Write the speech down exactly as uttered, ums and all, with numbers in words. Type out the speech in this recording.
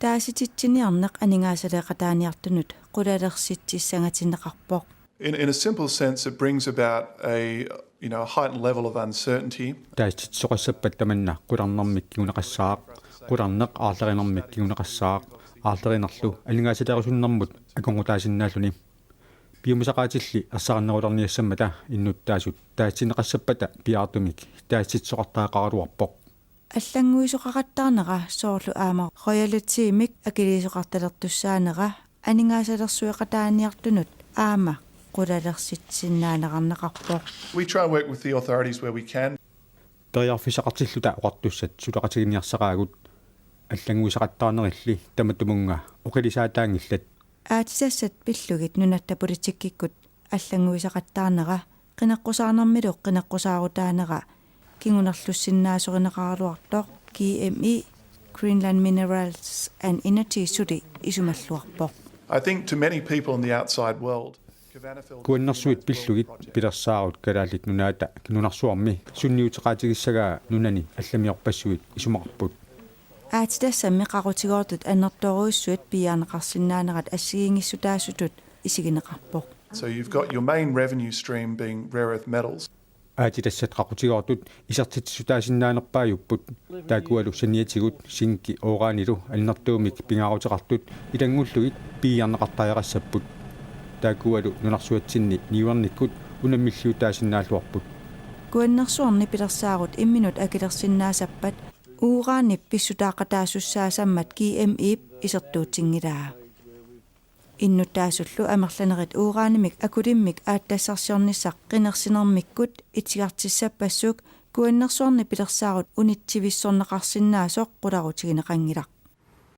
Taasititsiniarneq aningaasaleeqataaniartunut qulalersitsissangatinneqarpoq. In, in a simple sense, it brings about a, you know, a heightened level of uncertainty. Taasititsisoqassappat tamanna qularnermik kinguneqassaaq, qularneq aarlerinermik kinguneqassaaq, aarlerinerlu aningaasaleerusunnermut akornutaasinnaalluni. Piumasaqaatilli ersarinnerulerniassammata innuttaasut taasititsineqassappata piaartumik taasititsisoqartariaqaraluarpoq. Allannguisoqaqattaarnera soorlu aamma royaltymik akiliisoqartalertussaanera aningaasalersueqataaniartunut aamma qulalersitsisinnaanerarneqarpoq. We try and work with the authorities where we can. Periarfissaqartilluta oqartussat suleqatiginiarsaraagut, allannguisaqattaarnerilli tamatumunnga oqilisaataanngillat. Aatsitassat pillugit nunatta politikkikkut allannguisaqattaarnera qineqqusaarnermilu qineqqusaarutaanera kingunerlussinnaasorineqaraluartoq G M E, Greenland Minerals and Energy, suli isumalluarpoq. I think to many people in the outside world, Kavanagh Field Kuannersuit pillugit pilersaarut Kalaallit Nunaata kingunersuarmi sunniuteqaatigissagaa nunani allamiorpassuit isumaqarput. Aatsitassammi qaqutigoortut annertoorujussuit piiarneqarsinnaanerat assigiinngissutaasutut isigineqarpoq. So you've got your main revenue stream being rare earth metals. Aatsitassat qaqutigoortut isertitsissutaasinnaanerpaajupput, taakkualu saniatigut zinki uuranilu annertuumik pingaaruteqartut ilanngullugit piiarneqartariaqassapput. Taakkualu nunarsuatsinni niuernikkut unammilliutaasinnaalluarput. Kuannersuarni pilersaarut imminut akilersinnaasappat uranip pissutaaqataasussaasammat G M E-p isertuutinngilaa. Innuttaasullu amerlanerit uranimik akulimmik aatsitassarsiornissaq qinersinermikkut itigartissappassuk kuannersuarni pilersaarut unitsivissorneqarsinnaasoq qularutigineqanngilaq.